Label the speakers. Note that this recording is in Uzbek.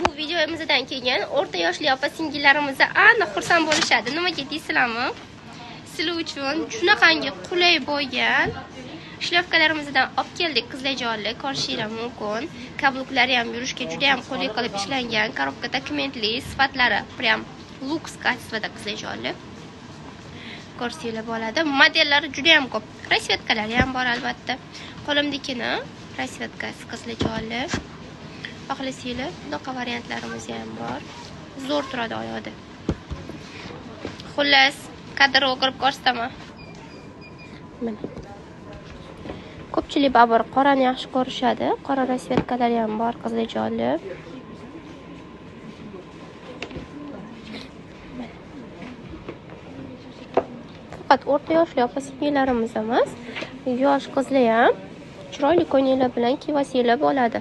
Speaker 1: Bu videomizdan keyin o'rta yoshli opa singillarimiz aniq xursand bo'lishadi. Nimaga deysizlarmi? Sizlar uchun shunaqangi qulay bo'lgan shlyapkalarimizdan olib keldik qizlarjonlar, ko'rishingiz mumkin. Kabluklari ham yurishga juda ham qulay qilib ishlangan, korobka dokumentli, sifatlari prям luks качествоda qizlarjonlar. Ko'rsanglar bo'ladi. Modellari juda ham ko'p. Rasvetkalari ham bor albatta. Qo'limdagini rasvetkasi qizlarjonlar. Xohlasanglar, bunaqa variantlarimiz ham bor. Zo'r turadi oyoqda. Xullas, kadr o'girib ko'rsataman. Mana. Ko'pchilik baribir qorani yaxshi ko'rishadi. Qora rasvetkalari ham bor qizlarjonlar. Faqat o'rta yoshli opa-singillarimiz emas, yosh qizlar ham chiroyli ko'ylaklar bilan kiyvasanglar bo'ladi.